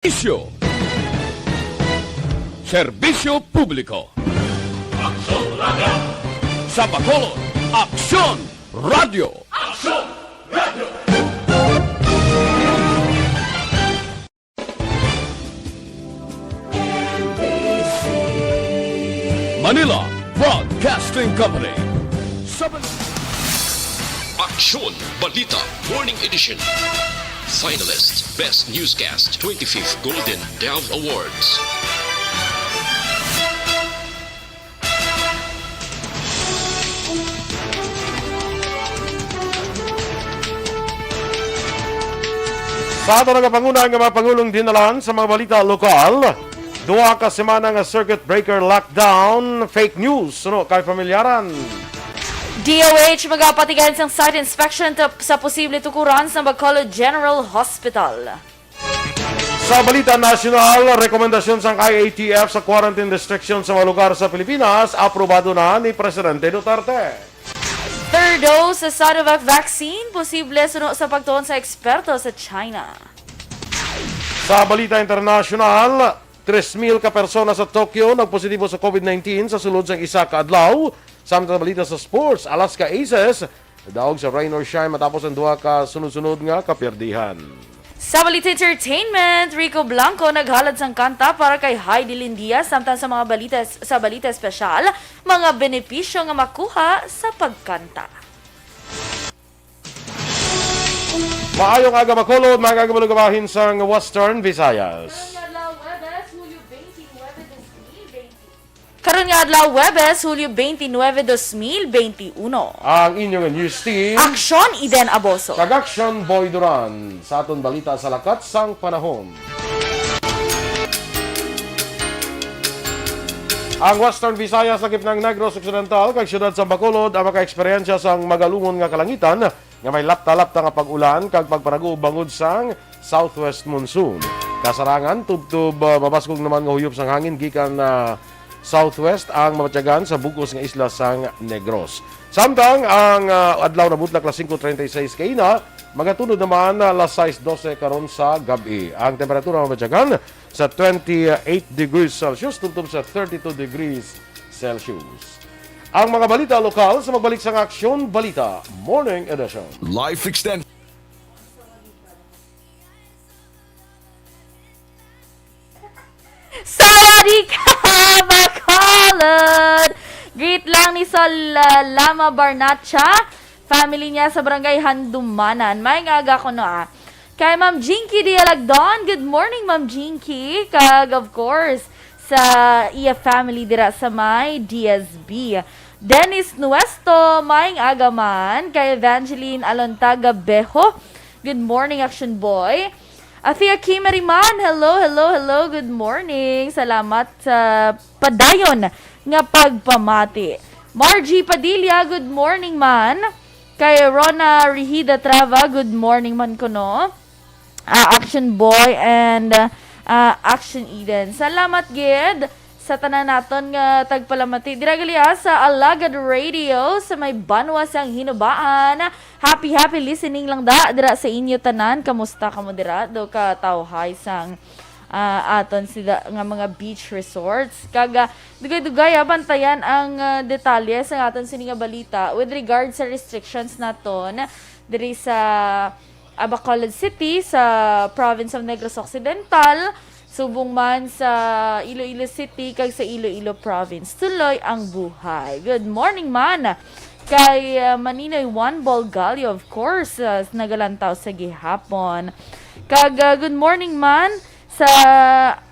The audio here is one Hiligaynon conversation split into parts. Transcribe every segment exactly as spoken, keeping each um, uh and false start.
Isyu. Serbisyo publiko. Aksyon Radio. Sa Bacolod, Aksyon Radio. Aksyon Radio. Manila Broadcasting Company. Sa Bal- Aksyon Balita Morning Edition. Finalist Best Newscast twenty-fifth Golden Dove Awards. Sa ato nagapanguna nga mga pangulong dinalan sa mga balita lokal, duha ka semana nga circuit breaker lockdown, fake news, suno kay pamilyaran. D O H magapatigayon sang site inspection to, sa posible tukuran sa Bacolod General Hospital. Sa balita nasyonal, rekomendasyon sang I A T F sa quarantine restriction sa mga lugar sa Pilipinas, aprobado na ni Presidente Duterte. Third dose sa Sinovac vaccine, posible suno sa pagtuon sa eksperto sa China. Sa balita internasyonal, tres mil ka persona sa Tokyo nagpositibo sa COVID nineteen sa sulod sang isa ka adlaw. Samtang sa balita sa sports, Alaska Aces daog sa rain or shine matapos ang duha ka sunod-sunod nga kapiyerdihan. Sa balita entertainment, Rico Blanco naghalad sang kanta para kay Heidi Lindia, samtang sa mga balita, sa balita espesyal, mga benepisyo nga makuha sa pagkanta. Maayong aga, Bacolod, mga kagabalugabahin sang Western Visayas. Karon nga adlaw, Huwebes, Hulyo twenty-nine, twenty. Karon nga adlaw, Huwebes, Hulyo twenty-nine, dos mil benti uno. Ang inyo nga news team, Aksyon, Eden Aboso. Kag Aksyon, Boy Duran. Sa aton balita sa lakat sang panahon. Ang Western Visayas, lakip na ang Negros Occidental, kag siyudad sang Bacolod, ang makaeksperyensya sang magalungon nga kalangitan nga may lapta-lapta nga pag-ulan kag pagpanaguob bangod sang southwest monsoon. Kasarangan, tubtob, ah, mabaskog naman nga huyop sang hangin gikan, ah, southwest ang mabatyagan sa bug-os nga isla sang Negros. Samtang ang, ah, adlaw nabutlak alas singko treinta y seis kaina, magatunod naman, ah, alas sais dose karon sa gab-i. Ang temperatura mabatyagan sa twenty-eight degrees Celsius tubtob sa thirty-two degrees Celsius. Ang mga balita lokal sa magbalik sang Aksyon Balita Morning Edition. Life extension. Sawadika, Bacolod! Greet lang ni Sol, uh, Lama Barnacha, family niya sa Barangay Handumanan. May nga aga ko, no, ah. Kay Ma'am Jinky Dialagdon, good morning, Ma'am Jinky. Kag, of course, sa iya family dira sa may D S B. Dennis Nuesto, maayong aga man. Kay Evangeline Alontaga Beho, good morning, Action Boy. Athea Kimeriman, hello, hello, hello, good morning. Salamat sa padayon nga pagpamati. Margie Padilla, good morning man. Kay Rona Rihida Trava, good morning man kuno. Ah, Action Boy and, ah, Action Eden. Salamat gid sa tanan naton nga tagpalamati dira gali, ah, sa Alagad Radio sa may banwa sang Hinubaan. Happy, happy listening lang da dira sa inyo tanan. Kamusta kamo dira? Do ka tawhay sang, ah, aton sida nga mga beach resorts. Kag, ah, dugay-dugay, ah, bantayan ang, ah, detalye sa aton sini nga balita with regard sa restrictions naton diri sa, ah, Bacolod City, sa province of Negros Occidental, subong man sa Iloilo City kag sa Iloilo Province. Tuloy ang buhay. Good morning man kay, ah, Maninoy Juan Bolgallo, of course, ah, nagalantaw sa gihapon. Kag, ah, good morning man sa,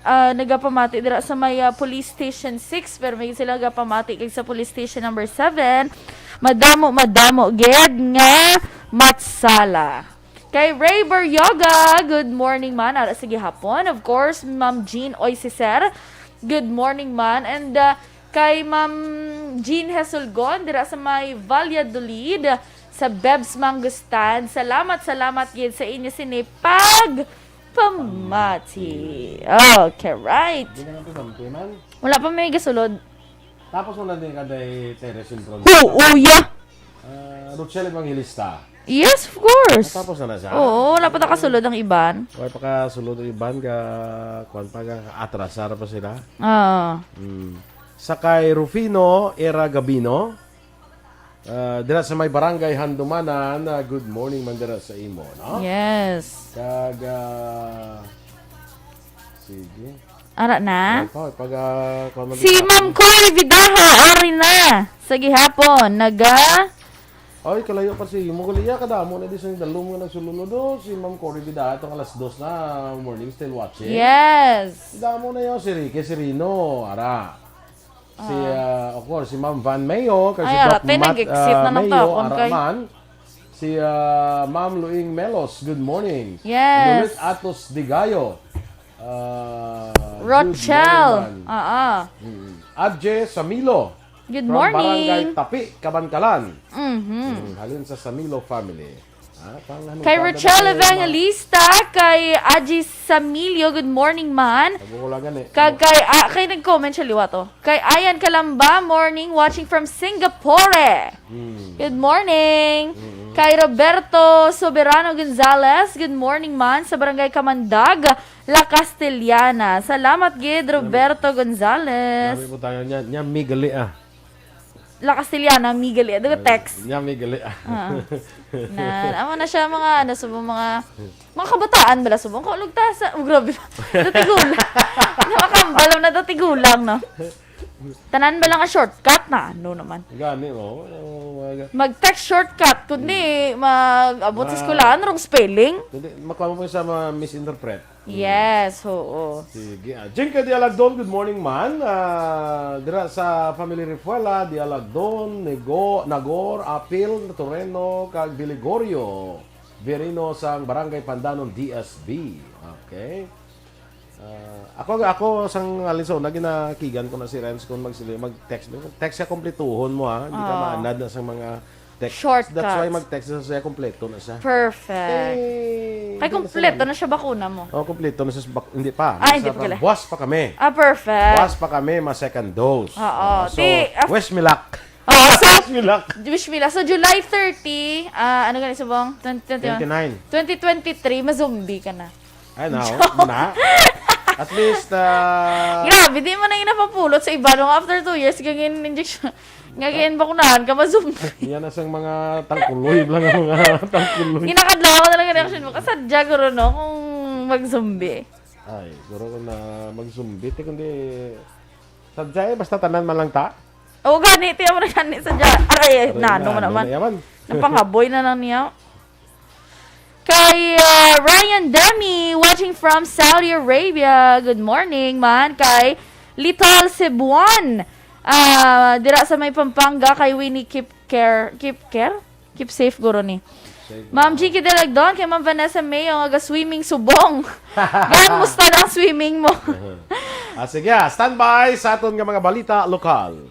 ah, nagapamati dira sa may, ah, Police Station six, pero may sila nagapamati kag sa Police Station number seven. Madamo, madamo gid nga matsala. Kay Ray Boryoga, good morning man, ara sa gihapon. Of course, Ma'am Jean Oisicer, good morning man. And, uh, kay Ma'am Jean Hesulgon, dira sa may Valladolid, sa Bebs Mango Stand. Salamat, salamat gid sa inyo sini pagpamati. Okay, right. Di na nga pamati, man. Wala pa may gasulod. Tapos mo na din ka day Teres Sintron. Oo, yeah. Ah, Rochelle Evangelista. Yes, of course. Tapos na na siya? Oo, wala pa nakasulod ang iban. Wala pa kasulod ang iban, ka, kuwan pa, ka, atrasar pa sila. Ah. Mm. Sa kay Rufino Era Gabino, ah, dira sa may barangay Handumanan, ah, good morning man dira sa imo, no? Yes. Kag, ah, sige. Ara na? Ay, pa, pag, ah, kuwan man Si dito. Ma'am Cory Vidaha, ari na. Sa gihapon, naga Ay, kalayo pa si Mugul. Iya, kadamo na di sa dalom nga nagsulunod. Oh, si Ma'am Cory Bidata, atong alas dos na morning, still watching. Yes. Kadamo na yun, si Ricky, si Rino, ara. Si, Ah. ah, of course, si Ma'am Van Mayo, kay si Ay, ara, Doc te, Matt, nag-exit ah, na lang Mayo, ta, akon ara kay man. Si, ah, Ma'am Luing Melos, good morning. Yes. Lulit Atos Digayo. Ah, good Rochelle. morning, man. Ah, ah. Mm. Adje Samilo. Good From morning. Barangay Tapi, Kabankalan. Mhm. Mm, halin sa Samilo family. Ah, pang ano Kay ka, Rochelle ano, Evangelista, kay Aji Samilio, good morning, man. Nagkukulangan eh. Kag kay, ah, kay nag-comment siya liwat, oh. Kay Ayan Kalamba, morning, watching from Singapore. Hmm. Good morning. Mm-mm. Kay Roberto Soberano Gonzalez, good morning, man, sa Barangay Kamandag, La Castellana. Salamat gid, Roberto Gonzalez. Dami po tayo niya. Niya, migali, ah. La Castellana, migali. Ano ka Ay, text? Nya, migali. Ah. Nan, amo na siya mga, ano, subong mga, mga kabataan bala, subong kaulog ta sa, oh, grabe. Dati gulang. Nakakambal na dati gulang, no? Tanan ba lang nga shortcut na? Ano naman? Gani, oh. Oh, mga ga- Mag-text shortcut, kundi mag-abot sa Ah. eskwelahan, wrong spelling. Kundi, makuha mo sa mga misinterpret. Yes, oo. Sige. Ah, Jing kay Dialagdon, good morning, man. Ah, dira sa Family Refuela, Dialagdon, Nego, Nagor, Apil, Toreno, kag Diligorio. Verino sang Barangay Pandanon, D S B. Okay. Ah, ako, ako sang Alinson, naginakigan ko na si Renz kung magsili-, mag-text. Text ka, kompletuhon mo, ha? Hindi ka Ah. maanad na sa mga Text. Shortcuts. That's why mag-text na siya, kompleto na siya. Perfect. Eh, Kay hindi na kompleto siya na siya bakuna mo. Oh, kompleto na siya sa bak-, hindi pa. Ah, hindi pa pala. Buwas pa kami. Ah, perfect. Buwas pa kami, ma second dose. Oo. Ah, so, Ti-, ah, wish me luck. Oo, so, Wish me luck. Wish me luck. So, July thirty, ah, ano gani subong? Twenty twenty-one. Twenty-nine. Twenty twenty-three, ma-zombie ka na. Ay, na, oh, muna. At least, ah, Grabe, di man na yung napapulot sa iba, no? After two years, gagawin injection. Nga ginbakunahan ka, ma-zombie. Yan na sang mga tangkuloy lang ang mga tangkuloy. Ginakadlaw ko na lang ang reaction mo. Kasadya, guro, no? Kung mag-zombie. Ay, guro, kung na mag-zombie, ti, kundi, sadya, eh, basta tanan man lang ta. Oo, gani, tiyan mo na gani, sadya. Aray, eh, Aray, nano mo nano naman. na yaman. Napanghaboy na lang niya. Kay, ah, Ryan Demi, watching from Saudi Arabia. Good morning, man. Kay Lital Cebuan. Ah, dira sa may Pampanga, kay Winnie, keep care, keep care? Keep safe, guro ni. Safe, Ma'am oo. Jinky Delagdon, kay Ma'am Vanessa Mayo, nga ga-swimming subong. Gan, musta na ang swimming mo? Ah, sige, ah, standby sa aton nga mga balita lokal.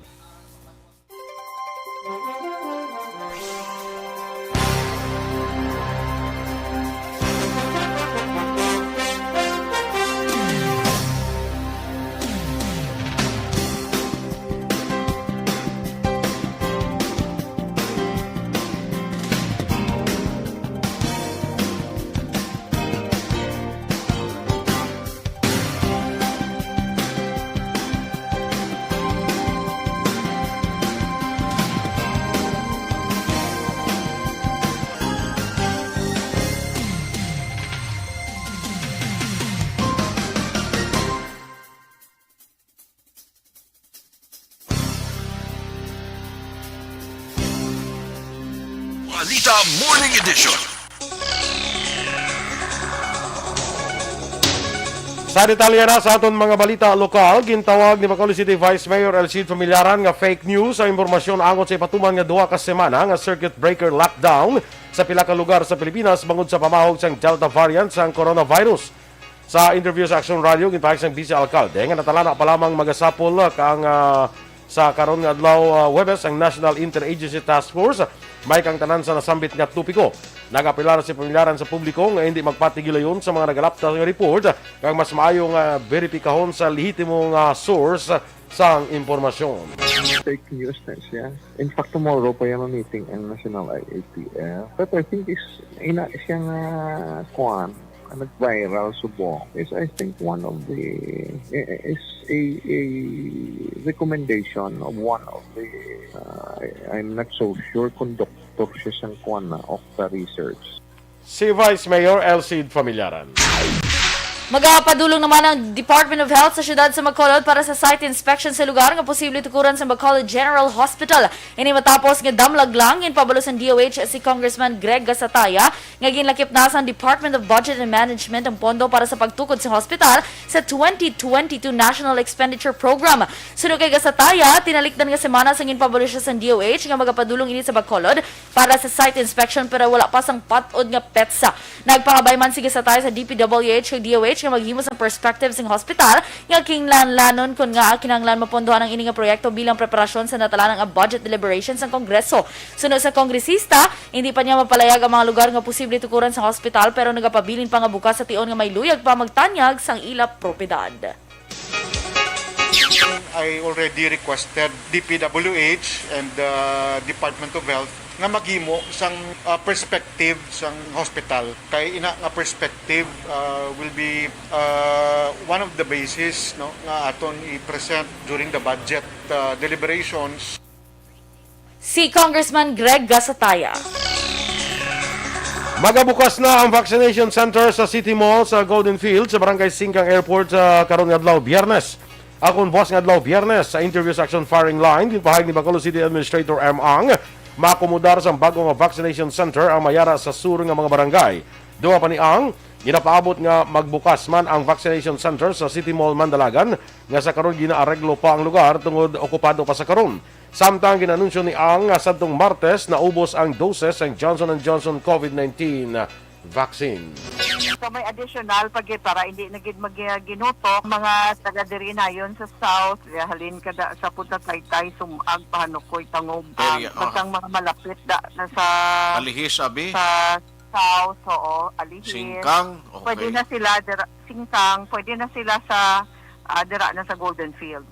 Balita Morning Edition. Sa detalye na sa aton mga balita lokal, gintawag ni Bacolod City Vice Mayor El Cid Familiaran nga fake news ang impormasyon angot sa ipatuman nga duha ka semana nga circuit breaker lockdown sa pila ka lugar sa Pilipinas bangod sa pamahog sang Delta variant sang coronavirus. Sa interview sa Action Radio, ginpahayag sang Vice Alcalde nga natalana pa lamang magasapol ka ang, ah, sa karon nga adlaw, ah, Huwebes, ang National Interagency Task Force. May kang tanan sa nasambit nga topiko. Nag-apelar si Familiaran sa publiko nga hindi magpatigilayon sa mga nagalapta nga report, kag mas maayo nga beripikahon sa lehitimo nga source sang impormasyon. Fake news na siya. In fact, tomorrow pa yung meeting ang National I A T F. But I think is ina siya nga kuan, ang nag-viral subong is, I think, one of the is a, a recommendation of one of the uh, I- I'm not so sure kung doktor siya sang kuan na of the research. Si Vice Mayor Elcid Familiaran. Magapadulong naman ang Department of Health sa siyudad sa Bacolod para sa site inspection sa lugar nga posible tukuran sa Bacolod General Hospital. Ini matapos nga damlag lang ginpabalo sang D O H si Congressman Greg Gasataya nga ginlakip na sang Department of Budget and Management ang pondo para sa pagtukod sa hospital sa twenty twenty-two National Expenditure Program. Suno kay Gasataya, tinalikdan nga semana sang ginpabalo siya sang D O H nga magapadulong ini sa Bacolod para sa site inspection, pero wala pa sang pat-od nga petsa. Nagpangabay man si Gasataya sa D P W H kag D O H nga maghimo sang perspective sing hospital nga kinahanglanon, kon nga kinahanglan mapondohan ang ini nga proyekto bilang preparasyon sa natalanang budget deliberation sang Kongreso. Suno sa kongresista, hindi pa niya mapalayag ang mga lugar nga posible tukuran sa hospital, pero nagapabilin pa nga bukas sa tion nga may luyag pa magtanyag sang ila propiedad. I already requested D P W H and the Department of Health nga maghimo sang uh, perspective sang hospital, kay ina nga perspective uh, will be uh, one of the basis, no, nga aton i-present during the budget uh, deliberations. Si Congressman Greg Gasataya. Magabukas na ang vaccination center sa City Mall sa Golden Field sa Barangay Singkang Airport sa karon nga adlaw, Biyernes. Akon buwas nga adlaw, Biyernes, sa interview sa Action Firing Line, ginpahayag ni Bacolod City Administrator M. Ang, maakomodar sang bag-o nga vaccination center ang mayara sa sur nga mga barangay. Duha pa ni Ang, ginapaabot nga magbukas man ang vaccination center sa City Mall Mandalagan nga sa karon ginaareglo pa ang lugar tungod okupado pa sa karon. Samtang ginanunsyo ni Ang nga sadtong Martes naubos ang doses sang Johnson and Johnson COVID nineteen vaccine. So may additional pa gid para hindi na gid maginuto mga taga diri nayon sa South, halin kada sa Punta Taytay, Sumag, Pahanukoy, Tangub, ah, Area, basta ang mga malapit da, na sa Alihis, abi? sa South, oo, Alihis. Singkang? Pwede Okay. na sila dira, Singkang, pwede na sila sa ah, dira na sa Golden Field.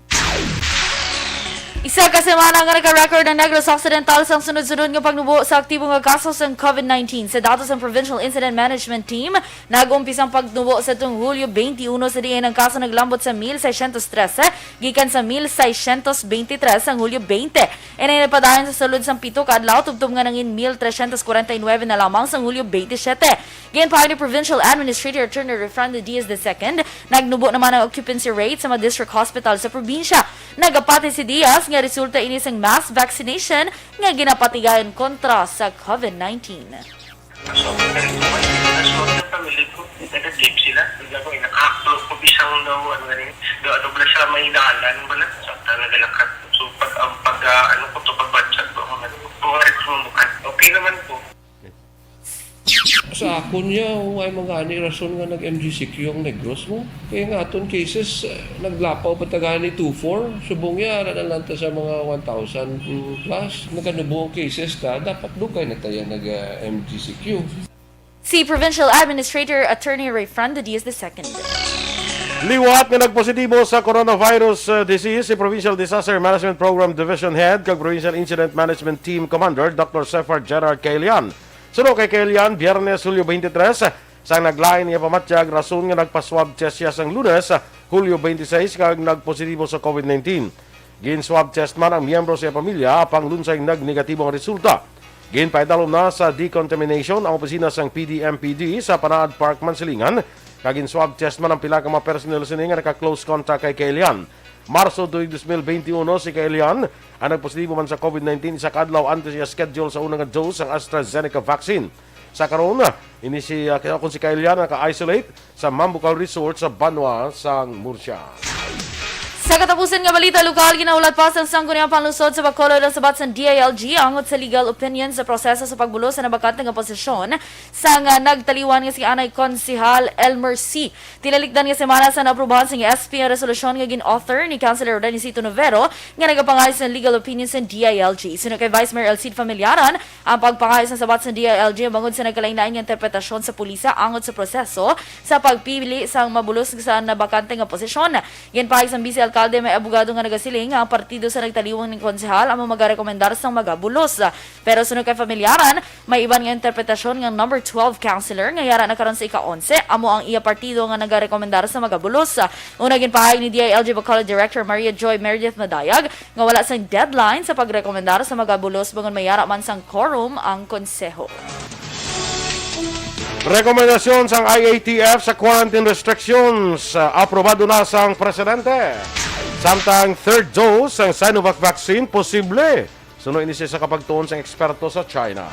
Isa ka semana nga naka-record ang Negros Occidental sang sunod-sunod nga pagnubo sa aktibo nga kaso sang COVID nineteen. Sa datos sang Provincial Incident Management Team, nag-umpisa ang pagnubo sa tung Hulyo twenty-one, sa diin ang kaso naglambot sa mil seiscientos trese gikan sa mil seiscientos veintitrés sang Hulyo twenty. Inay napadayon sa sulod sang pito ka adlaw, tubtob nga nangin mil trescientos cuarenta y nueve na lamang sang Hulyo twenty-seven. Ginpahayag ni Provincial Administrator Attorney Refrando Diaz the second, nagnubo naman ang occupancy rate sa mga district hospital sa probinsya. Nagapati si Diaz nga resulta ini sang mass vaccination nga ginapatigayon kontra sa COVID nineteen. So, ang family ko, negative sila. Bigla ko, inakaklo ko, bisang daw, ano nga rin. Daw, ano ba siya, may dalan ba na? Sa ta, nagalakat. So, pag, ang pag, ah, ano ko to, pag-budget ko, ang ano, kung nga rin sumubukan. Okay naman po. Sa akon niya, ay mga ani rason nga nag-M G C Q ang Negros mo. Kaya nga aton cases, eh, naglapaw pa ta gani two four. Subong niya, ara na lang ta sa mga one thousand plus. Naganubo ang cases ta, dapat dugay na tayo nag-M G C Q. Si Provincial Administrator Attorney Refrando Diaz the second. Liwat nga nagpositibo sa coronavirus uh, disease si Provincial Disaster Management Program Division Head kag Provincial Incident Management Team Commander Doctor Sefar Gerard Kailian. Suno kay Kailian, Biyernes, Hulyo twenty-three, sang naglain niya pamatyag rason nga nagpa-swab test siya sang Lunes, Hulyo twenty-six, kag nagpositibo sa COVID nineteen. Gin-swab test man ang miyembro sa iya pamilya, apang lunsay nagnegatibo ang resulta. Ginpaidalom na sa decontamination ang opisina sang P D M P D sa Panaad Park, Mansilingan, kag gin-swab test man ang pila ka mga personnel sini nga naka-close contact kay Kailian. Marso tuig dos mil beintiuno si Kailian ang nagpositibo man sa COVID nineteen, isa ka adlaw antes iya schedule sa una nga dose sang AstraZeneca vaccine. Sa karon, ini si, ah, kung si Kailian naka-isolate sa Mambucal Resort sa banwa sang Murcia. Sa katapusan nga balita lokal, ginahulat pa sang Sangguniang Panlungsod sa Bacolod ang sabat sang D I L G angot sa legal opinion sa proseso sa pagbulos sa nabakante nga posisyon sang, ah, nagtaliwan nga si Anay Konsehal Elmer C. Tinalikdan nga semana sa naaprubahan sang S P ang resolusyon nga gin-author ni Councilor Renisito Novero nga nagapangayo sang legal opinion sang D I L G. Suno kay Vice Mayor Elcid Familiaran, ang pagpangayo sang sabat sang D I L G bangod sa nagkalain-lain nga interpretasyon sa pulisa angot sa proseso sa pagpili sang mabulos sa nabakante nga posisyon. Ginpahayag sang V C L Alkalde may abogado nga nagasiling nga ang partido sa nagtaliwang ning konsehal amo magarekomendar sang magabulos. Pero suno kay familyaran, may iban nga interpretasyon nga number twelve councilor nga yara na karon sa ika-onse amo ang iya partido nga nagarekomendar sa magabulos. Una, ginpahayag ni D I L G Bacolod Director Maria Joy Meredith Madayag nga wala sang deadline sa pagrekomendar sa magabulos bangod may yara man sang quorum ang konseho. Rekomendasyon sang I A T F sa quarantine restrictions, ah, aprobado na sang presidente. Samtang third dose sang Sinovac vaccine posible. Suno ini sa kapagtuon sang eksperto sa China.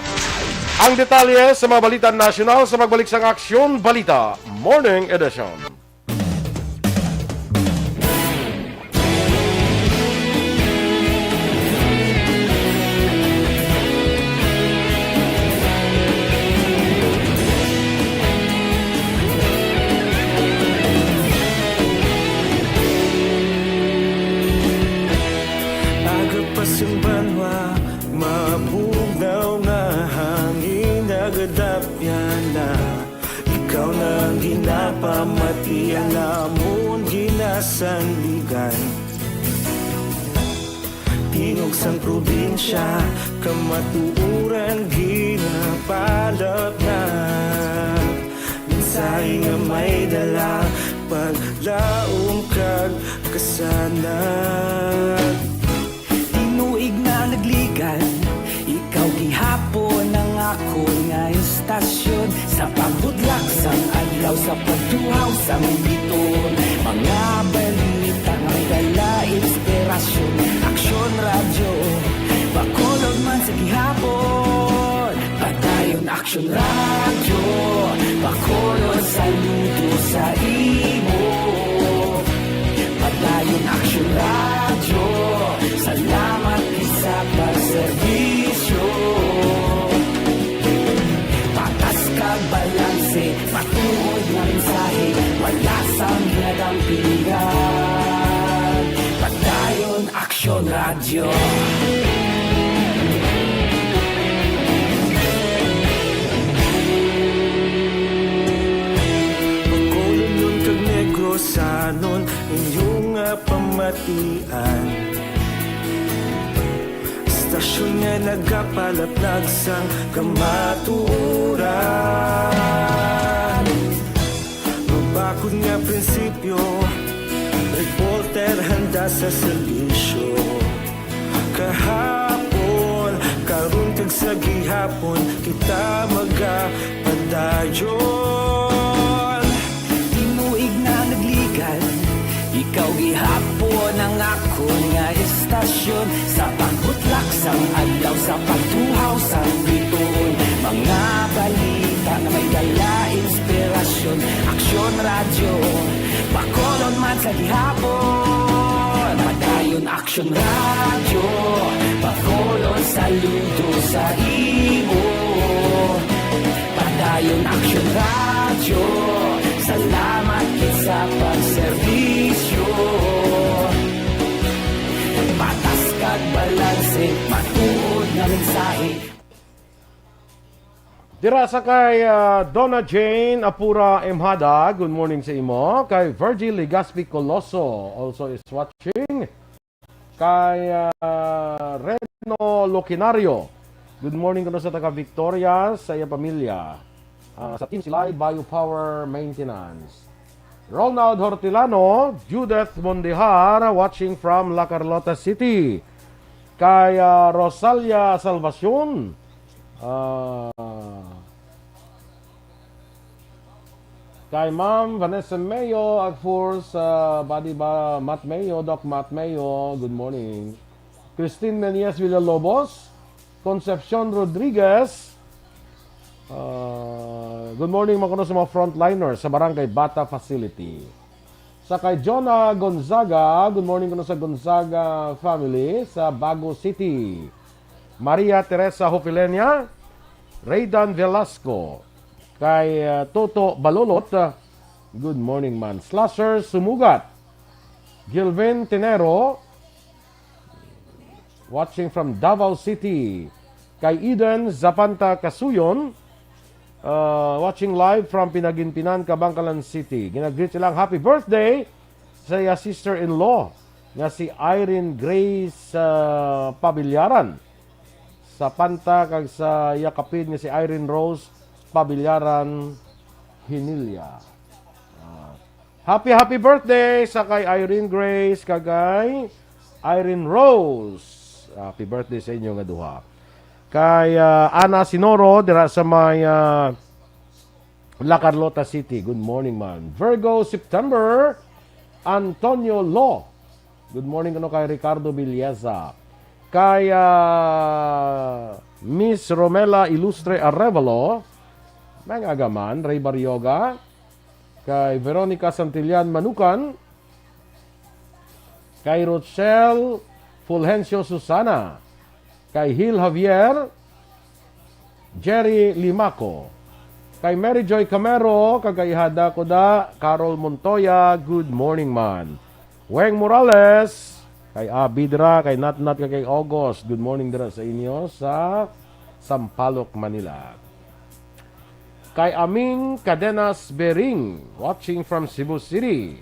Ang detalye sa mga balita nasyonal sa magbalik sang Aksyon Balita Morning Edition. Aga pa sing banwa, mabugnaw nga hangin nagadapyan na. Ikaw na ang ginapamati, ang amon ginasandigan. Tingog sang probinsya, kamatuoran ginapalapnap. Mensahe nga may dala, paglaom kag kasanag. Tinuig na nagligan, ikaw gihapon ang akon nga istasyon. Sa pagbudlak sang adlaw, sa pagtuhaw sang biton, mga balita nga may dala inspirasyon. Aksyon Radyo, Bacolod man sa gihapon. Padayon Aksyon Radyo, Bacolod, saludo sa imo. Padayon Aksyon Radyo, salamat gid sa pagserbisyo. Patas kag balanse, matuod nga mensahe, wala sang ginadampingan. Padayon Aksyon Radyo. Bacolodnon kag Negrosanon, inyo nga pamatian. Istasyon nga nagapalaplag sang kamatuoran. Mabakod nga prinsipyo, reporter handa sa serbisyo. Kahapon, karon kag sa gihapon, kita magapadayon. Tinuig na nagligan, ikaw gihapon ang akon nga istasyon. Sa pagbutlak sang adlaw, sa pagtuhaw sang bituon, mga balita nga may dala inspirasyon. Aksyon Radyo, Bacolod man sa gihapon. Padayon Aksyon Radyo, Bacolod, saludo sa imo. Padayon Aksyon Radyo, salamat gid sa pagserbisyo. Patas kag balanse, matuod nga mensahe. Dira sa kay, ah, Donna Jane Apura Emhada, good morning sa imo. Kay Virgil Legaspi Coloso, also is watching. Kay, ah, Reno Locinario, good morning kuno sa taga Victoria, sa iya pamilya. Ah, sa Team Silay Biopower Maintenance. Ronald Hortilano, Judith Mondihar, watching from La Carlota City. Kay, ah, Rosalia Salvacion, ah, kay Ma'am Vanessa Mayo, of course, ah, Buddy ba, Matt Mayo, Doc Matt Mayo, good morning. Christine Menias Villalobos, Concepcion Rodriguez, ah, good morning, mga kuno sa mga frontliners sa Barangay Bata Facility. Sa kay Jonah Gonzaga, good morning kuno sa Gonzaga family sa Bago City. Maria Teresa Hofilenia, Raydan Velasco, kay, ah, Toto Balulot, ah, good morning man. Slasher Sumugat, Gilvin Tenero, watching from Davao City. Kay Eden Zapanta Kasuyon, uh, watching live from Pinaginpinan, Kabankalan City. Ginagreet silang happy birthday sa iya sister-in-law. nga si Irene Grace, ah, Pabillaran sa Panta kag sa iya kapid nga si Irene Rose Pabillaran Hinilla. Ah, happy, happy birthday sa kay Irene Grace kag kay Irene Rose. Happy birthday sa inyo nga duha. Kay, ah, Ana Sinoro dira sa may, ah, La Carlota City. Good morning, man. Virgo September, Antonio Law. Good morning kuno kay Ricardo Villeza. Kay, ah, Miss Romela Ilustre Arevalo, may agaman, Ray Barrioga, kay Veronica Santillan Manukan, kay Rochelle Fulgencio Susana, kay Hil Javier, Jerry Limaco, kay Mary Joy Camero, kag kay Hada Kuda, Carol Montoya, good morning, man. Weng Morales, kay Abidra, kay Natnat, kag kay August, good morning dira sa inyo sa Sampaloc, Manila. Kay Aming Cadenas Bering, watching from Cebu City.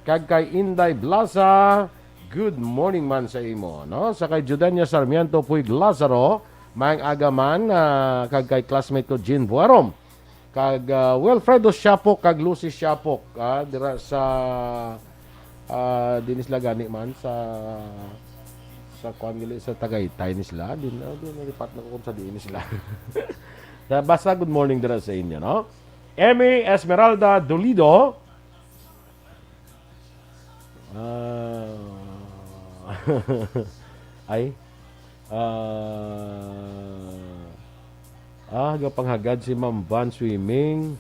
Kag kay Inday Blaza, good morning man sa imo, no? Sa kay Judenia Sarmiento Puig Lazaro, maayong aga man, ah, kag kay classmate ko Jean Buarom. Kag, ah, Wilfredo Siapok, kag Lucy Siapok, ah, dira sa, ah, dinis la gani man sa, sa kuan gali sa Tagaytay ni sila. Din, ah, din, lipat na ko kung sa diin ni sila. Na, basta good morning dira sa inyo, no? Emmy Esmeralda Dolido. Ah, ay. Ah, ah, gapanghagad si Ma'am Van swimming.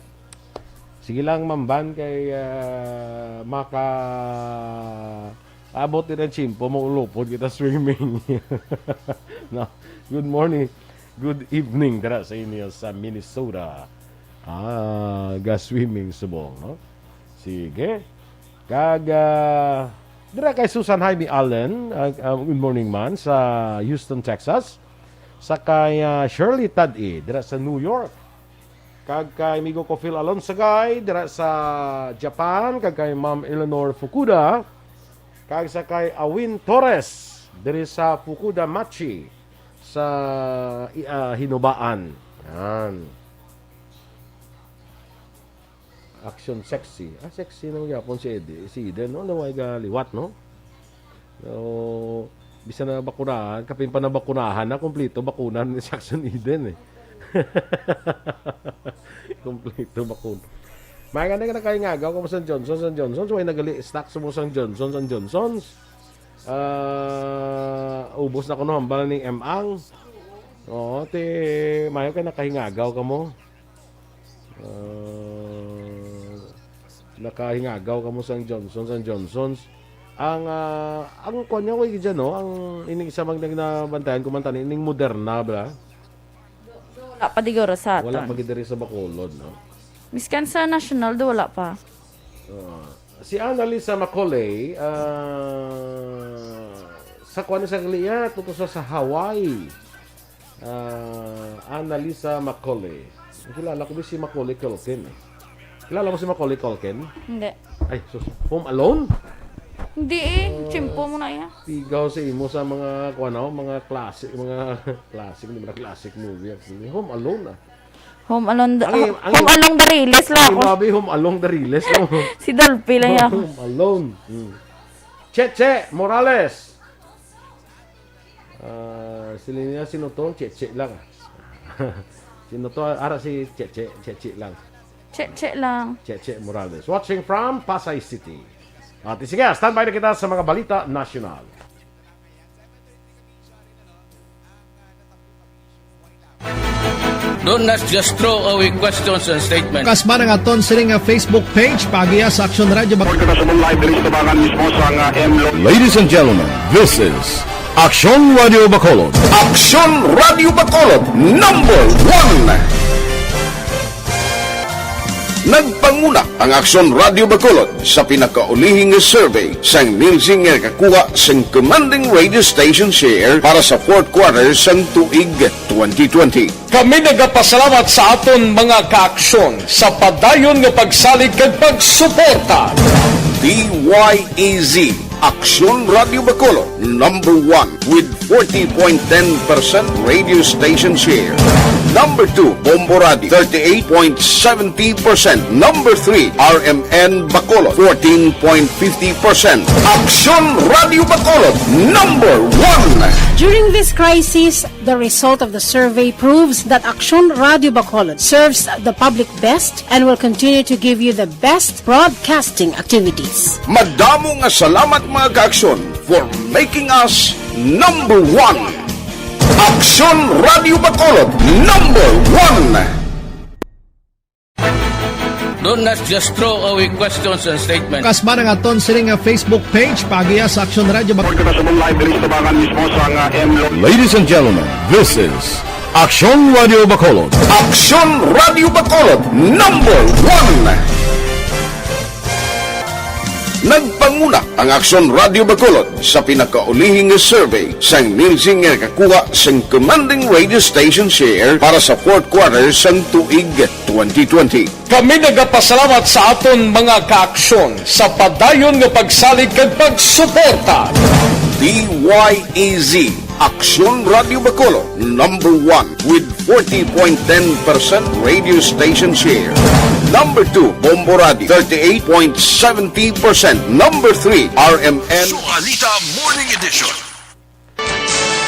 Sige lang, Ma'am Van, kay, ah, maka abot din ang tiyempo mo ulupod kita swimming. No? Good morning. Good evening dira sa inyo sa Minnesota. Ah, ga-swimming subong, no? Sige. Kag, ah, dira kay Susan Jaime Allen, ah, ah, good morning man sa Houston, Texas. Sa kay, ah, Shirley Tad-i, dira sa New York. Kag kay amigo ko Phil Alonsagay, dira sa Japan. Kag kay Ma'am Eleanor Fukuda. Kag sa kay Awin Torres, diri sa Fukuda Machi, sa, i-, ah, Hinubaan. Yan. Action sexy. Ah, sexy na gyapon si Eden, si Eden, no? Naway ga liwat, no? So, bisan na bakunahan, kapin pa na bakunahan na, kompleto bakuna ni si Action Eden, eh. Kompleto bakuna. May nga na nakahingagaw ka mo sang Johnson, sang Johnson. So, ay nagali stock sa mo sang Johnson, sang Johnson. Ah, ubos na kuno hambal ni M Ang. Oo, ti, mayo kay nakahingagaw ka mo. Ah, nakahingagaw ka mo sang Johnsons and Johnsons. Ang, ah, ang kuwan niya, way dyan, no? Ang ining isa mang nagnabantayan ko man tani, ining Moderna, bla? Wala pa diguro sa Wala aton. pa gid diri sa Bacolod, no? Miskan sa national, do wala pa. Ah, si Annalisa Macaulay, ah, sa kuwan sa Galia, tuto sa, sa Hawaii. Ah, Annalisa Macaulay. Ang kilala ko si Macaulay Culkin, eh. Kilala mo si Macaulay Culkin? Hindi. Ay, sus. Home Alone? Hindi eh. Tiyempo mo na iya. Pigaw sa imo sa mga, kuwan, no? Mga classic, mga classic, hindi mo na classic movie. Home Alone, ah. Home Alone, Ang im-, ang Home im-, Alone Dariles lang Ang ako. imabi, Home Alone Dariles, no? Si Dolphy lang ako. Home Alone. Hmm. Cheche Morales. Ah, sila niya, sino to? Cheche lang. Sino to? Ara si Cheche, Cheche lang. Cheche lang. Cheche Morales. Watching from Pasay City. At sige, standby na kita sa mga balita nasyonal. Don't not just throw away questions and statements. Kasba na nga ton sini nga Facebook page, paagiha sa Aksyon Radio Bac- Report kita sa live diri sa Tabangan mismo sa nga M Lo- Ladies and gentlemen, this is Aksyon Radio Bacolod. Aksyon Radio Bacolod, number one. Nagpanguna ang Aksyon Radio Bacolod sa pinakaulihi nga survey sang Nielsen nga nakakuha sang commanding radio station share para sa fourth quarter sang tuig twenty twenty. Kami nagapasalamat sa aton mga kaaksyon sa padayon nga pagsalig kag pagsuporta. D Y E Z, Aksyon Radio Bacolod, number one with forty point ten percent radio station share. Number two, Bombo Radio, thirty-eight point seventy percent. Number three, R M N Bacolod, fourteen point fifty percent. Aksyon Radio Bacolod, number one. During this crisis, the result of the survey proves that Aksyon Radio Bacolod serves the public best and will continue to give you the best broadcasting activities. Madamo nga salamat, mga ka-Aksyon, for making us number one. Aksyon Radio Bacolod, number one. Don't not just throw away questions and statements. Kasba na nga ton sini nga Facebook page, paagiya sa Aksyon Radio Bacolod. Report kita sa live diri sa tabangan mismo sa nga M Lo- Ladies and gentlemen, this is Aksyon Radio Bacolod. Aksyon Radio Bacolod, number one. Nagpanguna ang Aksyon Radio Bacolod sa pinakaulihing survey sang Nielsen nga nakakuha sang commanding radio station share para sa fourth quarter sang tuig twenty twenty. Kami nagapasalamat sa aton mga kaaksyon sa padayon nga pagsalig kag pagsuporta. D Y E Z, Aksyon Radio Bacolod, number one with forty point ten percent radio station share. Number two, Bombo Radio, thirty-eight point seventy percent. Number three, R M N. Suanita Morning Edition.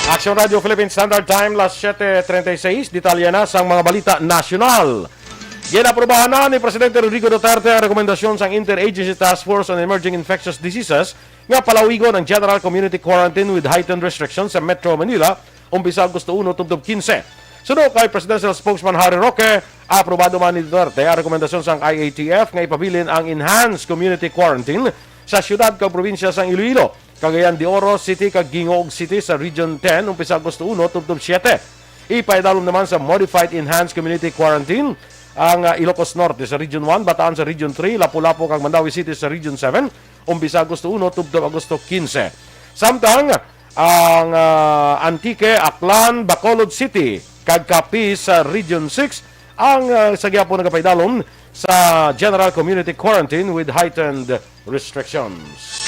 Aksyon Radio Philippine Standard Time, las siete treinta y seis. Detalye na sang mga balita nasyonal. Ginaprubahan na ni Presidente Rodrigo Duterte ang rekomendasyon sang Interagency Task Force on Emerging Infectious Diseases nga palawigon ang general community quarantine with heightened restrictions sa Metro Manila umpisa Agosto uno tubtob kinse. Suno kay Presidential Spokesman Harry Roque, aprobado man ni Duterte ang rekomendasyon sang I A T F nga ipabilin ang enhanced community quarantine sa siyudad kag probinsya sang Iloilo, Cagayan de Oro City kag Guingoog City sa Region ten umpisa Agosto uno tubtob siete. Ipaidalom naman sa modified enhanced community quarantine ang, ah, Ilocos Norte sa Region one, Bataan sa Region three, Lapu-Lapu kag Mandaue City sa Region seven umpisa Agosto uno tubtob Agosto kinse. Samtang ang, ah, Antique, Aklan, Bacolod City, kag Capiz sa Region six ang, ah, sa gihapon nagapaidalom sa general community quarantine with heightened restrictions.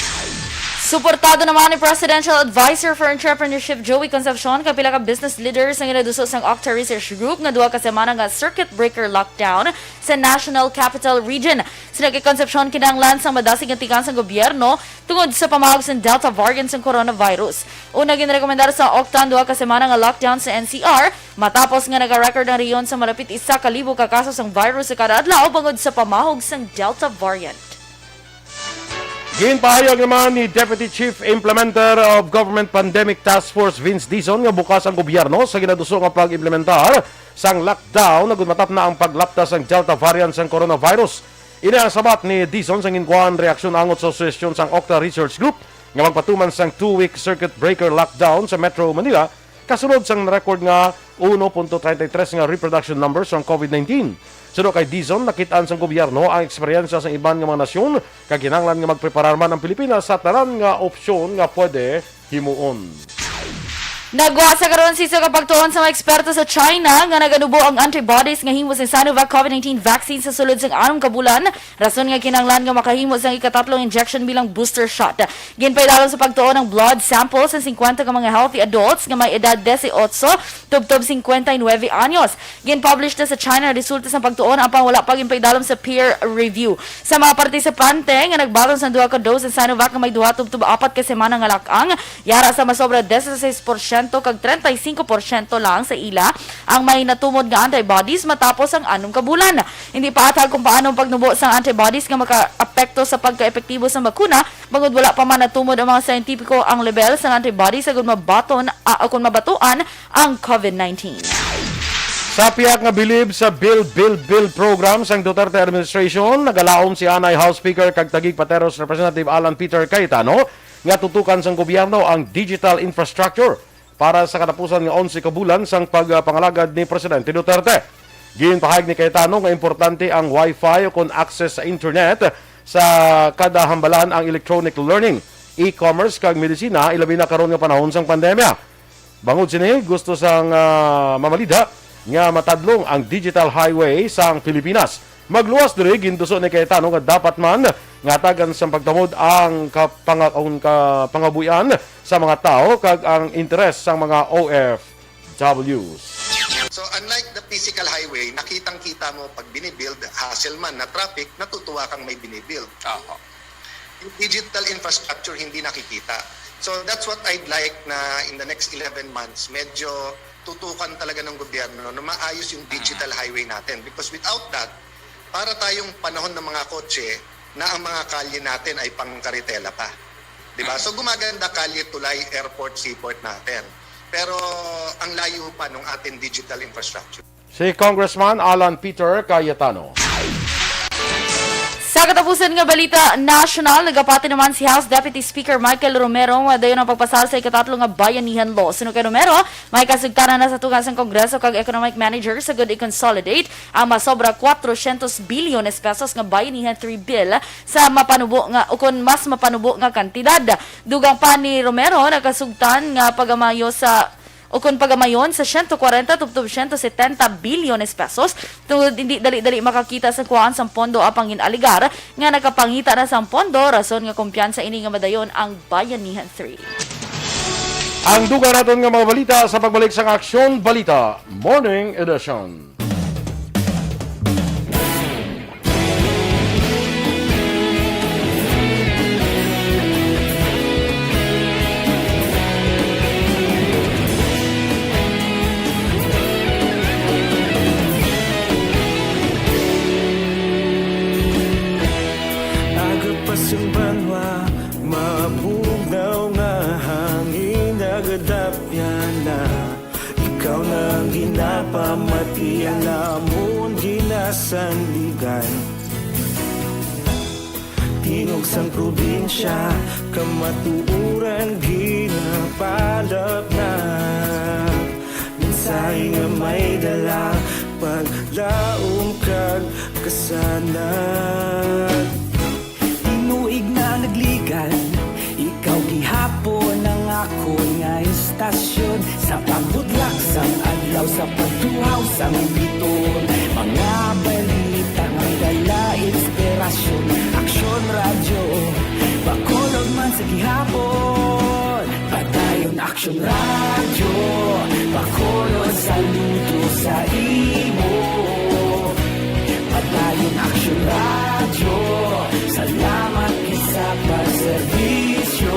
Suportado naman ni Presidential Advisor for Entrepreneurship Joey Concepcion kag pila ka business leaders ang ginaduso sang Octa Research Group nga duha ka semana nga circuit breaker lockdown sa National Capital Region. Sina kay Concepcion, kinahanglan sang madasig nga tikang sang gobyerno tungod sa pamahog sang Delta variant sang coronavirus. Una, ginrekomendar sa Octa ang duha ka semana nga lockdown sa N C R, matapos nga naka-record ang rehiyon sa malapit isa ka libo ka kaso sang virus sa kada adlaw bangod sa pamahog sang Delta variant. Ginpahayag naman ni Deputy Chief Implementer of Government Pandemic Task Force Vince Dizon nga bukas ang gobyerno sa ginaduso nga pag-implementar sang lockdown agud matapna ang paglapta sang Delta variant sang coronavirus. Ini ang sabat ni Dizon sa ginkuhaan reaksyon angot sa suhestyon sang Octa Research Group nga magpatuman sang two-week circuit breaker lockdown sa Metro Manila kasunod sang record nga uno punto treinta y tres nga reproduction numbers sang COVID nineteen. Suno kay Dizon, nakit-an sang gobyerno ang eksperyensya sa iban nga mga nasyon kag kinahanglan nga magpreparar man ang Pilipinas sa tanan nga opsyon nga pwede himuon. Nagwasa karon sa isa ka pagtuon sa mga eksperto sa China nga naganubo ang antibodies nga himo sa Sinovac COVID nineteen vaccine sa sulod sang anom ka bulan, rason nga kinahanglan nga makahimo sang ikatatlong injection bilang booster shot. Ginpaidalom sa pagtuon ang blood sample sa singkwenta ka mga healthy adults nga may edad disiotso tubtob singkwenta y nuebe anyos. Ginpublish na sa China ang resulta sang pagtuon, apan wala pa ginpaidalom sa peer review. Sa mga partisipante nga nagbaton sang duha ka dose sa Sinovac nga may duha tubtob apat ka semana nga lak-ang, yara sa masobra dieciséis porsyento kag treinta y cinco porsyento lang sa ila ang may natumod nga antibodies matapos ang anom ka bulan. Hindi pa athag kung paano ang pagnubo sang antibodies nga makaapekto sa pagkaepektibo sang bakuna, bangod wala pa man natumod ang mga siyentipiko ang lebel sang antibodies agud mabaton, ah, o kung mabatuan ang COVID nineteen. Sa pihak nga bilib sa Build, Build, Build program sang Duterte administration, nagalaom si anay House Speaker kag Taguig Pateros Representative Alan Peter Cayetano nga tutukan sang gobyerno ang digital infrastructure para sa katapusan nga onse ka bulan sang pagpangalagad ni Presidente Duterte. Ginpahayag ni Cayetano nga importante ang Wi-Fi o kon access sa internet sa kada hambalan, ang electronic learning, e-commerce kag medisina, ilabi na karon nga panahon sang pandemya. Bangod sini, gusto sang, ah, mamalidha nga matadlong ang digital highway sang Pilipinas. Magluwas diri, gintuso ni Cayetano nga dapat man nga hatagan sang pagtamod ang kapanga-, ang kapangabuhian sa mga tawo kag ang interes sang mga O F Ws. So, unlike the physical highway, nakitang-kita mo pag binibuild, hassle man na traffic, natutuwa kang may binibuild. Aha. Yung digital infrastructure hindi nakikita. So, that's what I'd like na in the next eleven months, medyo tutukan talaga ng gobyerno na maayos yung digital highway natin. Because without that, para tayong panahon ng mga kotse na ang mga kalye natin ay pang karetela pa. Di ba? So, gumaganda kalye, tulay, airport, seaport natin. Pero ang layo pa ng ating digital infrastructure. Si Congressman Alan Peter Cayetano. Sa katapusan nga balita nasyonal, nagapati naman si House Deputy Speaker Michael Romero nga dayon ang pagpasar sa ikatatlo nga Bayanihan Law. Suno kay Romero, may kasugtanan na sa tunga sang Kongreso kag economic manager sa gud i-consolidate ang masobra cuatrocientos bilyones pesos nga Bayanihan three bill sa mapanubo nga, ukon mas mapanubo nga kantidad. Dugang pa ni Romero, nakasugtan nga pagamayo sa ukon pagamayon sa siyento kwarenta tubtob siyento setenta bilyones pesos, tungod hindi dali-dali makakita sa kuhaan sang pondo apang gin-alegar nga nakapangita na sang pondo, rason nga kumpiyansa ini nga madayon ang Bayanihan three. Ang dugang naton nga mga balita sa pagbalik sang Aksyon Balita Morning Edition. Aga pa sang banwa, mabugnaw nga hangin nagadapyan na. Ikaw na ang ginapamati, ang amon ginasandigan. Tingog sang probinsya, kamatuoran ginapalapnag. Mensahe nga may dala, paglaom kag kasanag. Tinuig na nagligad, ikaw gihapon ang akon nga istasyon. Sa pagbutlak sang adlaw, sa pagtuhaw sang biton, mga balita may dala inspirasyon. Aksyon Radyo, Bacolod man sa gihapon. Padayon Aksyon Radyo, Bacolod, saludo sa imo. Padayon Aksyon Radyo, salamat gid sa pagserbisyo.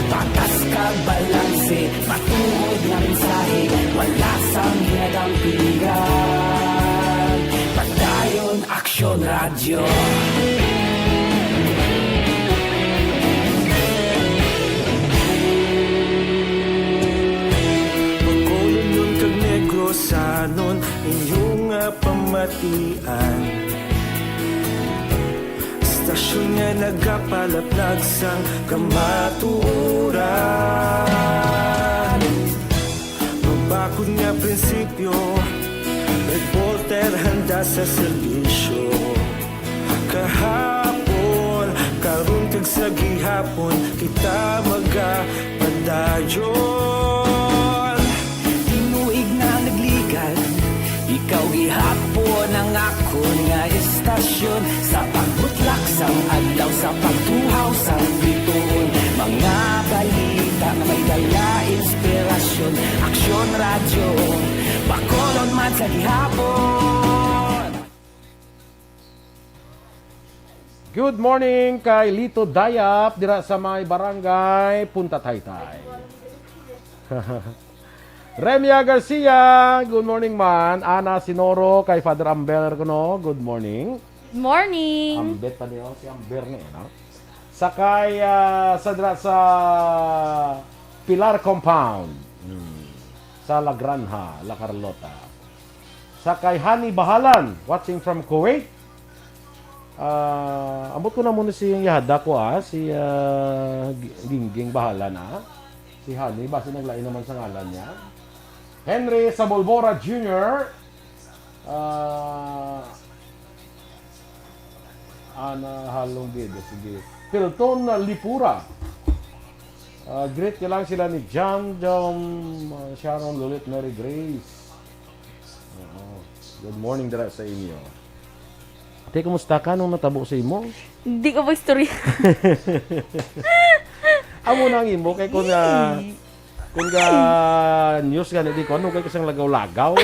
Patas kag balanse, matuod nga mensahe, wala sang ginadampingan. Padayon Aksyon Radyo. Bacolodnon kag Negrosanon, inyo nga pamatian. Istasyon nga nagapalaplag sang kamatuoran. Mabakod nga prinsipyo, reporter handa sa serbisyo. Kahapon, karon kag sa gihapon, kita magapadayon. Tinuig na nagligad, ikaw gihapon ang akon nga istasyon. Sa pagbutlak sang adlaw, sa pagtuhaw sang bituon, mga balita nga may dala inspirasyon. Aksyon Radyo, Bacolod man sa gihapon. Good morning kay Lito Dayap dira sa may barangay Punta Taytay. Remia Garcia, good morning man. Ana Sinoro kay Father Amber kuno, good morning. Morning. Ambet pa niyo si Amber ni, no? Sakay, ah, sa dira sa Pilar Compound. Hmm. Sa La Granja, La Carlota. Sa kay Honey Bahalan, watching from Kuwait. Ah, ambot ko na muna si yahad ko, ah, si, ah, Gi-, Gingging Bahalan, ah. Si Honey, basi naglain naman sa ngalan niya. Henry Sabolbora Junior, ah, Ana Halong Gid, sige. Pilton Lipura. Ah, greet niyo lang sila ni John, John, ah, Sharon, Lulit, Mary Grace. Oo. Good morning dira sa inyo. Te, kumusta ka? Anong natabo sa imo? Di ko ba istorya? Amo na ang imo kay kung, ah, Yee. Kung ga news gani di ko, ano kay kasang lagaw-lagaw?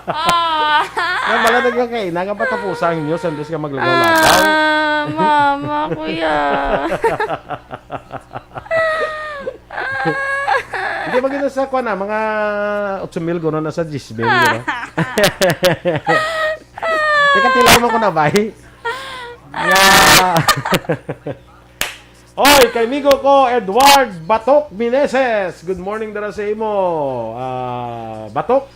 Ah. Nga pala nagkakaina nga patapusa ang news, antes ka maglagaw-lagaw. Ah, mama, kuya. Hindi, maganda sa kuwan na, mga otso mil guro na sa diyes mil, guro. Teka, tilay mo ko na, bay. Nga. Oy, kay migo ko, Edward Batok Meneses. Good morning dara sa imo. Ah, Batok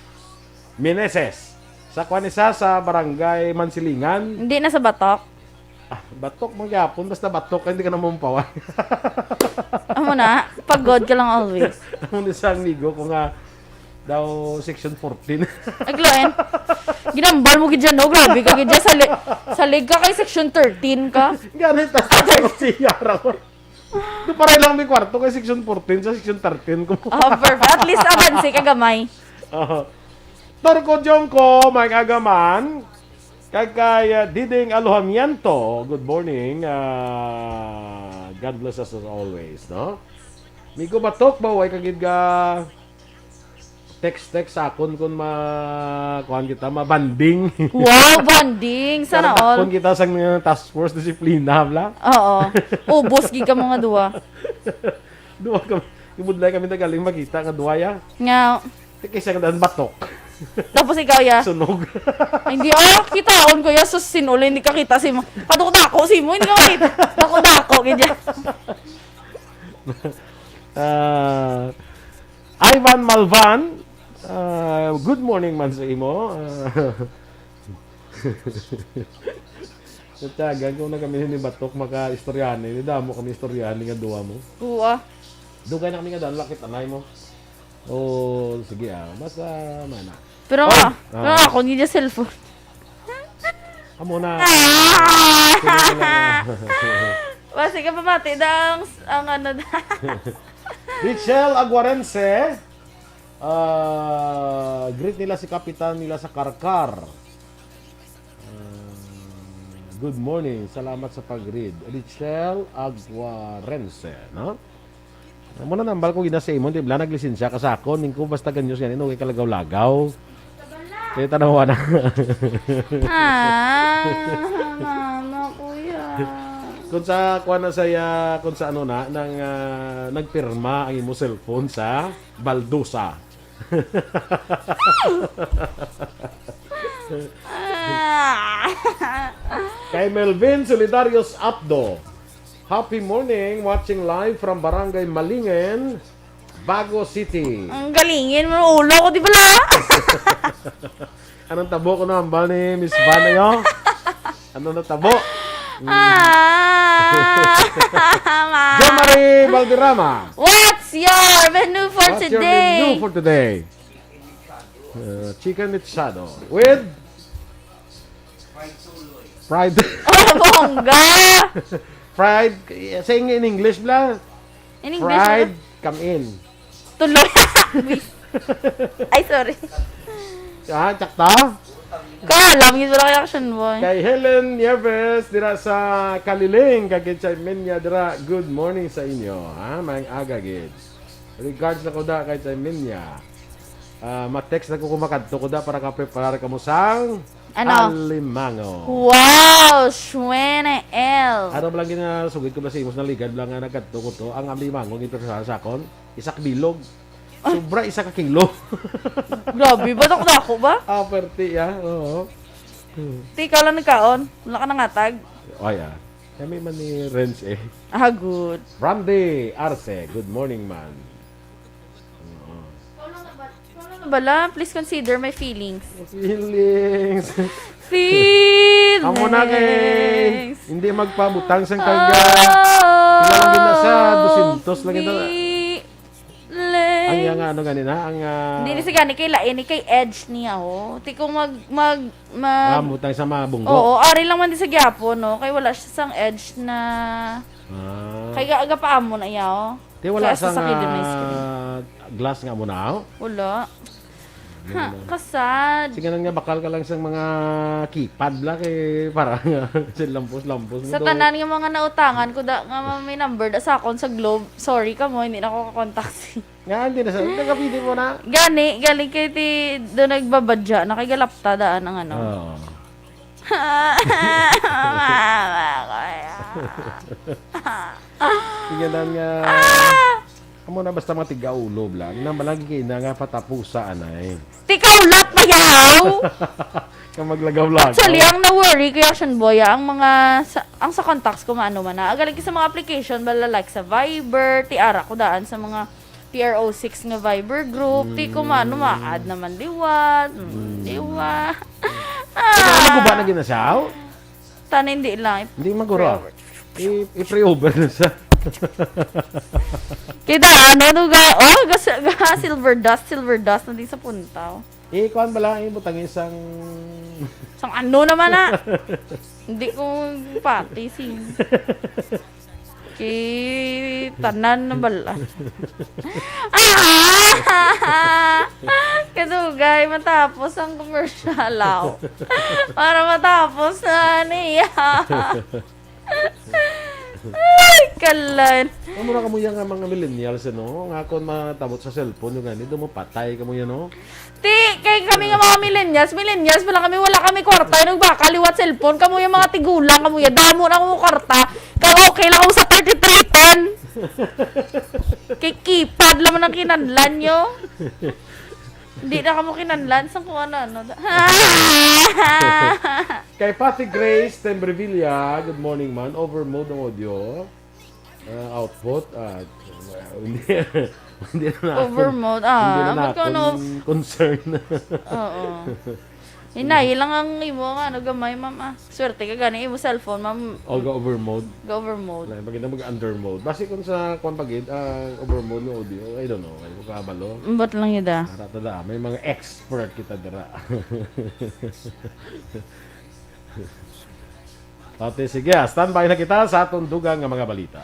Meneses. Sa kuan isa sa barangay Mansilingan. Hindi na sa batok. Ah, batok man gyapon, basta batok, hindi ka na mamupawan. Amo na, pagod ka lang always. Amo ni sa amigo ko nga daw section fourteen. Ay, Glenn, ginambal mo gid dyan, no? Grabe ka gid dyan. Salig, salig ka kay section thirteen ka. Ganit na sa siya, Ramon. Doon pareho lang may kwarto kay section fourteen sa section thirteen ko. Oh, perfect. At least, abanse ka gamay. Aha. Torco Jongko, may kagaman. Kag kay, uh, Diding Alojamiento, good morning. Uh, God bless us as always, no? Migo Batok ba, way kagid ga text-text sa akon kung ma-, kuhan kita, ma-bonding. Wow, bonding! Sana all. Karon takon kita sa, uh, task force disiplina, bla? Oo. Ubos gid ka mga duwa. Duwa kami. Ibudlay kami nagaling makita nga duwa, ya. Nga. Kaysa nga daan batok. Tapos ikaw, ya. Sunog. Ay, hindi, oh, kitaon ko, ya. Sus, sinuli, hindi ka kita si mo. Kadako-dako si mo, hindi ka makita. Dako-dako, ganyan. Ah, Ivan Malvan, ah, good morning man sa imo. Ah, natagan ko na kami ni Batok maka-istoryahan ni. Damo kami istoryahan ni nga duwa mo. Oo, ah. Dugay na kami nga daan, lakit anay mo. Oh, sige, ah. Basta, mana. Pero Oh, nga, ah. Pero ako, hindi niya cellphone. Amo na. Ah! Sige na. Wa, sige, pamati na ang, ang ano na. Richelle Aguarense, ah, greet nila si Kapitan nila sa Karkar. Ah, good morning. Salamat sa pag-read. Richelle Aguarense, no? Amo na nambal ko gina sa imo, di bala naglisensya ka sa akon, ningko basta ganyo siya, nino kay kalagaw-lagaw. Kaya tanawa na. Ah, mama, kuya. Kung sa, kuha na saya, kung sa ano na, nang, ah, nagpirma ang imo cellphone sa baldusa. Ah. Kay Melvin Solidarios Apdo. Happy morning, watching live from Barangay Malingen, Bago City. Ang galingin mo, ulo ko, di bala? Anong tabo ko na hambal ni Miss Van, ayo? Ano na tabo? Mm. Ah, ma. Jomari Valderrama. What's your menu for What's your today? Menu for today? Uh, chicken mechado with fried. Oh, bongga! Fried, say in English, bla. In English, Fried, ano? Come in. Tuloy. Ay, sorry. Ah, tsakta? Kaalam, yun wala kay action, boy. Kay Helen Nieves, dira sa Kaliling, kag kay Chimenia, dira, good morning sa inyo, ha? Maayong aga, gid. Regards na ko da kay Chimenia. Ah, ma-text na ko kung makadto ko da para ka-prepare ka mo sang Ano? Alimango. Wow, Shwene L. Ano ba lang ginasugid ko ba sa imos na ligad lang nga nagkadto ko to? Ang alimango, ito sa, sa akon, isa ka bilog. Sobra, isa ka kilo. Grabe, batok na ako ba? Ah, perte, ya. Oo. Ti, ikaw lang nagkaon. Wala ka nangatag. Ay, ah. Kami man ni Renz, eh. Ah, good. Randy Arce, good morning, man. Oo. Ano bala? Please consider my feelings. Feelings. Feelings. Amo na kay hindi magpabutang sang karga. Oh, Wala lang din na sa dosyentos lang ito. Feelings. Ang iya nga ano gani na, ang, ah, Hindi ni sa gani kay lain, ni kay edge niya, oh. Ti kung mag, mag, mag Ah, butang sa mga bunggo. Oo, ari lang man di sa gyapon, no? Kay wala siya sang edge na Ah. Kay ga-, gapaamon na iya, oh. Di wala Kaya sa sang, sakit din may screen. Ah, glass nga mo na, oh? Wala. Ha, kasad. Sige na nga, bakal ka lang sa mga keypad bla kay para nga sa lampos-lampos mo Sa daw. Tanan nga mga nautangan ko da, nga may number da sa akon sa Globe. Sorry ka mo, hindi na ako kakontak si Nga, hindi na sa, nagapili mo na. Gani, galing kay ti, do nagbabadya, na kay galapta daan ang ano. Oo. Sige lang nga. Ah! Amo na basta mga tigaulo lang. Na malagi kayo na nga patapusa, anay. Tikaulat, bayaw! Ka maglagaw-lagaw. Actually, ang na-worry kay Ocean Boy, ah, ang mga, sa, ang sa contacts ko, maano man na. Agaling sa mga application, bala like sa Viber, tiara ko daan sa mga P R O six nga Viber group, ti ko maano, ma-add naman liwat, mm, liwat. Ano, guba na ginasaw? Tan-, hindi lang. Hindi magura. I-, i-pray over na sa Kita, ano, ano ga, oh, ga, ga, silver dust, silver dust na di sa puntaw. Eh, kuwan bala, eh, butang isang Sang ano naman na? Hindi ko pati si Kay tanan na bala. Ah! Kadugay, matapos ang commercial, aw. Para matapos na niya. Ay, kalan. Amo na kamo yan nga mga millennials, ano? Nga kung matabot sa cellphone, yung ganito mo, patay kamo yan, no? Ti, kay kami nga mga millennials, millennials pa lang kami, wala kami kwarta, yung baka liwat cellphone, kamo yung mga tigulang, kamo yung damo na akong kwarta, kag okay lang ako sa thirty-three ten. Kay keypad lang man ang kinanlan nyo. Hindi na kamo kinanlan sa kung ano-ano. Kay Patty Grace Tembrevilla, good morning, man. Over mode ang audio. Ah, output, ah, hindi, hindi na ako, Overmode, hindi ah, na ba't ako ko ano? Concern. Oo. Hinay lang ang imo nga, ano, gamay, ma'am, ah. Swerte ka gani, imo cellphone, ma'am. O, ga-overmode. Ga-overmode. Wala, pag mag-undermode. Basi kung sa, kwan pag, ah, overmode ng audio, I don't know, ay, ko kabalo. Ambot lang yun, ah. Ara, tada, may mga expert kita dira. Ate, sige, ah, standby na kita sa atong dugang nga mga balita.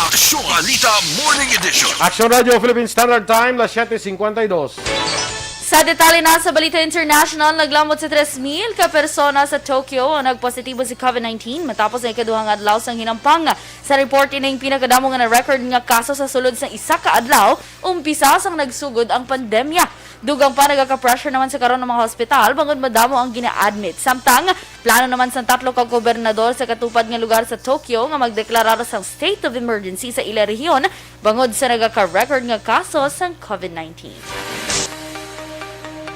Aksyon Balita Morning Edition. Aksyon Radio Philippine Standard Time, las siete cincuenta y dos. Sa detalye na sa Balita International, naglambot sa tres mil ka persona sa Tokyo ang nagpositibo sa COVID nineteen matapos ang ikaduhang adlaw sang hinampang. Sa report, ini ang pinakadamo nga na-record nga kaso sa sulod sa isa ka adlaw, umpisa sang nagsugod ang pandemya. Dugang pa, nagaka-pressure naman sa karon ang mga hospital bangod madamo ang gina-admit. Samtang, plano naman sang tatlo ka gobernador sa katupad nga lugar sa Tokyo nga magdeklarar sang state of emergency sa ila rehiyon bangod sa nagaka-record nga kaso sang COVID nineteen.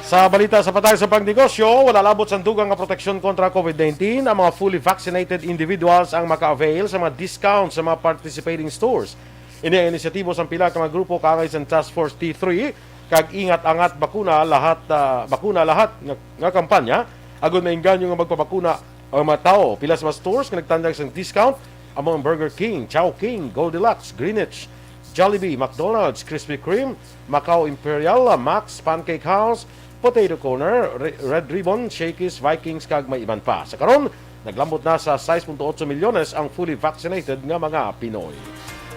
Sa balita sa patay sa pangnegosyo, wala labot sang dugang nga proteksyon kontra COVID nineteen. Ang mga fully vaccinated individuals ang maka-avail sa mga discount sa mga participating stores. Ini ang inisyatibo sang pila ka mga grupo kaangay sang Task Force T three kag Ingat Angat Bakuna Lahat, ah, Bakuna Lahat nga, nga kampanya, agud maengganyo nga magpabakuna ang mga tawo. Pila sa mga stores nga nagtanyag sang discount, amo ang Burger King, Chowking, Goldilocks, Greenwich, Jollibee, McDonald's, Krispy Kreme, Macau Imperial, Max, Pancake House, Potato Corner, Re-, Red Ribbon, Shakey's, Vikings, kag may iban pa. Sa karon, naglambot na sa sais punto otso milyones ang fully vaccinated nga mga Pinoy.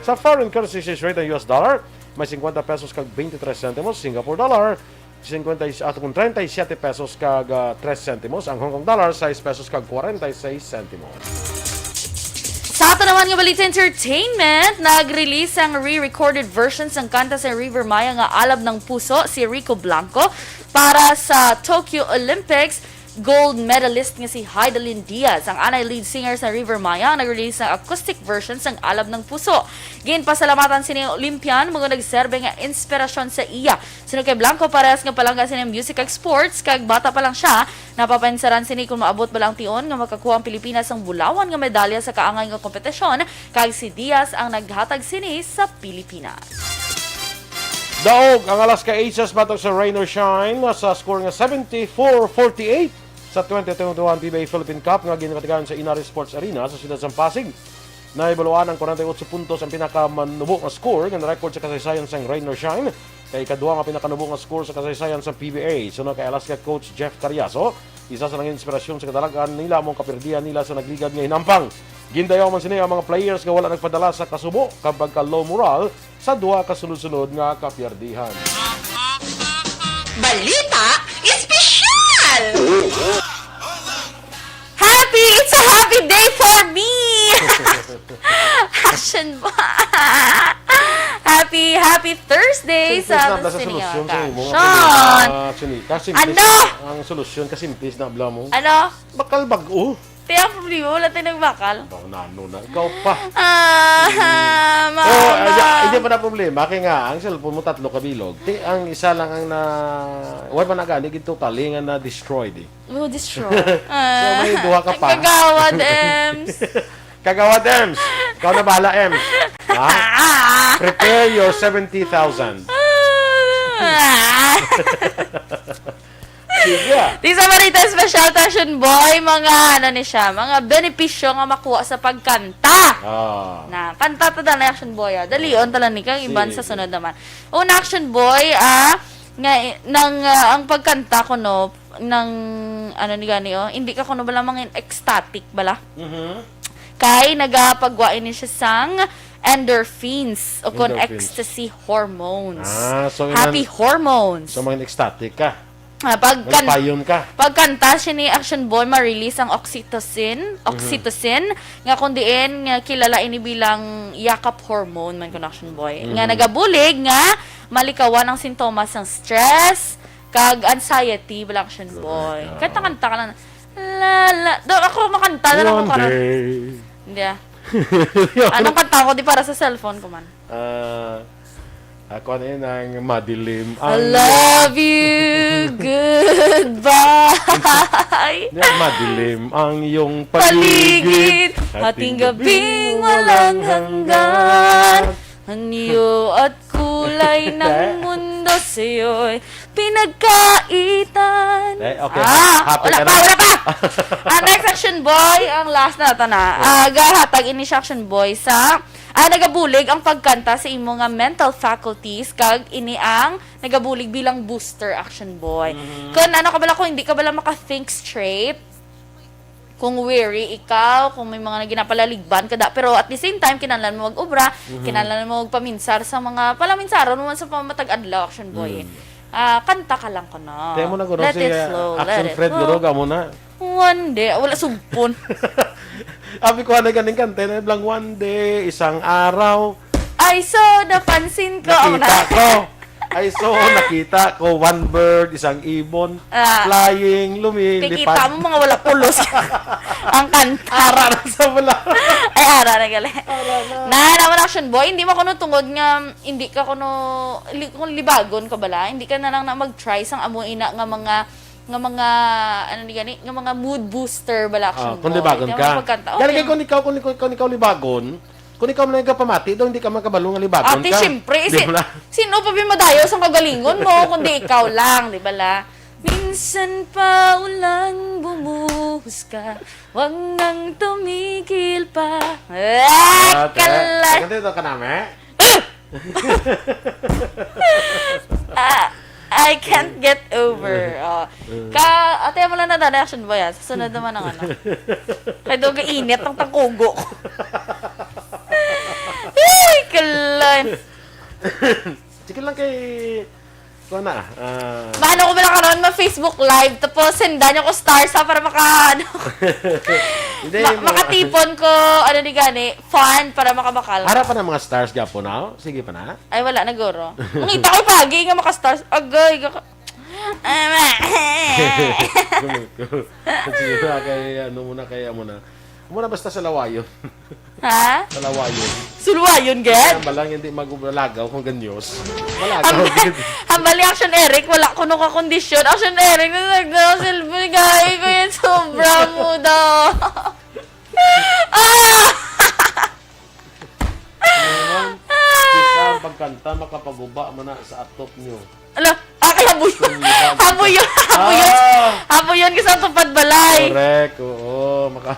Sa foreign currency exchange rate, ang U S dollar may singkwenta pesos kag twenty-three sentimos, Singapore dollar singkwenta, ato kung treinta y siete pesos kag, ah, tres sentimos, ang Hong Kong dollar sais pesos kag kwarenta y seis sentimos. Sa ato naman nga balita entertainment, nag-release ang re-recorded version sang kanta sa River Maya nga Alab ng Puso si Rico Blanco para sa Tokyo Olympics gold medalist nga si Hidalyn Diaz. Ang anay lead singer sa River Maya ang nag-release sang acoustic version sang Alab ng Puso. Ginpasalamatan sini ang Olympian, mga nagserbe nga inspirasyon sa iya. Suno kay Blanco, parehas nga palangga sini music kag sports, kag bata pa lang siya, napapansaran sini kung maabot ba lang tion nga makakuha ang Pilipinas sang bulawan nga medalya sa kaangay nga kompetisyon, kag si Diaz ang naghatag sini sa Pilipinas. Daog ang Alaska Aces batok sa Rain or Shine sa score nga seventy-four forty-eight sa twenty twenty-one P B A Philippine Cup nga ginpatigayon sa Inaris Sports Arena sa siyudad sang Pasig. Nahibaluan ang forty-eight puntos ang pinakamanubo nga score nga na-record sa kasaysayan sang Rain or Shine, kay ikadua nga pinakanubo nga score sa kasaysayan sang P B A. Suno kay Alaska coach Jeff Cariaso, isa sa nangin inspirasyon sa kadalagan nila amo ang kapirdihan nila sa nagligad nga hinampang. Gindayaw man sini ang mga players nga wala nagpadala sa kasubo kag pagka-low moral sa duha ka sunod-sunod nga kapiyerdihan. Balita Espesyal! Happy! It's a happy day for me! Action ba? Happy, happy Thursday Simple sa na, basta Chinita. solusyon sa imo. Action! Ah, Chinita, simple Ano? Ang solusyon ka simple na bla mo. Ano? Bakal bag-o. Kaya ang problema, wala tayong nagbakal. Ba, nano na. Ikaw pa. Ah, mama. Oh, hindi, hindi pa na problema. Kaya nga, ang cellphone mo, tatlo ka bilog. Ti, ang isa lang ang na... Why ba na gani? Gintotally nga na-destroyed eh. Will destroy. So, may duha ka pa. Kagawad, Ems. Kagawad, Ems. Ikaw na bahala, Ems. Ha? Prepare your seventy thousand. Ah. Sige ah. Di sa Balita Espesyal, Action Boy, mga ano ni siya, mga benepisyo nga makuha sa pagkanta. Ah. Na, kanta ta dala, Action Boy, ah. Dalion ta lang ni kang iban Sige. Sa sunod naman. Una, Action Boy, ah, nga, nang, ah, ang pagkanta ko, no, nang, ano ni gani, oh, hindi ka kuno bala mangin ecstatic bala. Mhm. Kay nagapagwa ini siya sang endorphins o kon Endorphins. Ecstasy hormones. Ah, so yun Happy ang- hormones. So, mga ecstatic ka. Ah, pag kan- Nagpayon ka. Pagkanta siya ni Action Boy, ma-release ang oxytocin, oxytocin, nga kung diin nga kilala ini bilang yakap hormone man kun Action Boy. Nga nagabulig nga malikawan ang sintomas ng stress kag anxiety bala Action Boy. Correct, ah. Kanta-kanta ka lang. La la. Do ako makanta na lang ko One karon. day. Hindi ah. Anong kanta ko di para sa cellphone ko man? Ah, ako ano yun ang madilim. I ang- love you, goodbye. Hindi, madilim ang iyong Paligid, paligid. hating gabing walang hanggan. Anyo at kulay ng mundo sa'yo'y pinagkaitan. Eh, okay. Ah, Happy wala ka pa, na? Wala pa. Ah, next Action Boy, ang last na ito na. Ah, gahatag ini siya Action Boy sa, ah, nagabulig ang pagkanta sa imo nga mental faculties, kag ini ang nagabulig bilang booster Action Boy. Mm-hmm. Kung ano ka bala, kung hindi ka bala maka-think straight, kung weary ikaw, kung may mga ginapalaligban ka da, pero at the same time, kinahanglan mo mag-obra, Mm-hmm. kinahanglan mo magpaminsar sa mga palaminsaron mo man sa pamatag adlaw, Action Boy. Mm. Ah, kanta ka lang ko na. Kaya mo na guro Let si it uh, flow, let Action it Fred flow. Guro ka mo na. One day, wala sugpon. Abi ko ano ganing kanta na blang one day, isang araw. I saw, napansin ko. Ako Nakita na. ko. I saw, nakita ko one bird, isang ibon, Ah. flying, lumilipad. Kikita mo mga wala pulos. Ang kanta. Ara na sa wala. Ay, ara na gali. Na, naman Action Boy, hindi mo kuno tungod nga, hindi ka kuno, li, kung libagon ka bala, hindi ka na lang na mag-try sang amo ina nga mga, nga mga, ano ni gani, nga mga mood booster bala Action Ah, kung Boy. libagon Kaya ka. magkanta, Gani okay. Kay kung ikaw, kung, kung, kung ikaw libagon, kung ikaw man nagapamati, daw hindi ka makabalo nga libagon Ate, ka. siyempre, Di si, ba? sino pa ba madayo sa kagalingon mo, kundi ikaw lang, di ba la? Minsan pa ulang bumuhos ka, wag nang tumigil pa. Ah, Ah, te, kalay. Kanta ito ka namin? Ah, I can't get over. Oh. Ka, ate mo lang na dali, Action Boy, ah. Sa sunod naman ang ano. Kaya daw kainit ang tangkugo ko. Ay, kalay. Sige lang kay... Kuha na. Ah, Mahal ko ba lang karon ma-Facebook Live, tapos senda niyo ko stars ha, para maka, ano, hindi, ma- mo- makatipon ko, ano ni gani, fund para makabakal. Harap pa ng mga stars gapo na. Sige pa na. Ay, wala na, guro. Mangita ko pagi nga maka-stars. Agay, gaka... Sige na kay ano muna, kay amo na. Amo na basta sa lawayon. Ha? Sa lawayon. Suluwayon, gid? Ang balang hindi magulagaw kung ganyos. Ang, Malagaw gid. ang bali, Action Eric, wala ko nung kakondisyon. Action Eric, na nagdala cellphone, guy, ko yung sobra mo daw. Ah! Naman, kita ang Kanta makapaguba man na sa atop nyo. Ala, ah, kay habuyon. Sullivan. Habuyon, habuyon. Ah! Habuyon ka sa tupad balay. Correct, oo. Maka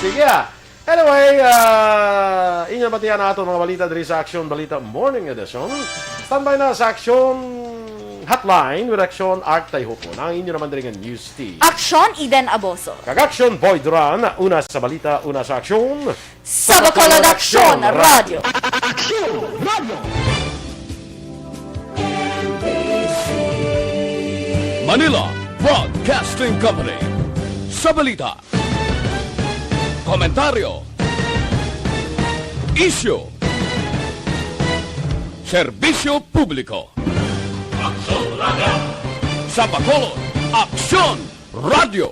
Sige ah. Anyway, ah, inyo batian na ato mga balita diri sa Action Balita Morning Edition. Standby na sa Action Hotline with Action Art Tayhupon. Ang inyo naman diri nga news team. Aksyon, Eden Aboso. Kag Action Boy Duran, una sa balita, una sa aksyon. Sa Bacolod Aksyon, Radyo. Manila Broadcasting Company. Sa balita, komentaryo, isyu, serbisyo publiko. Sa Bacolod, Aksyon Radyo.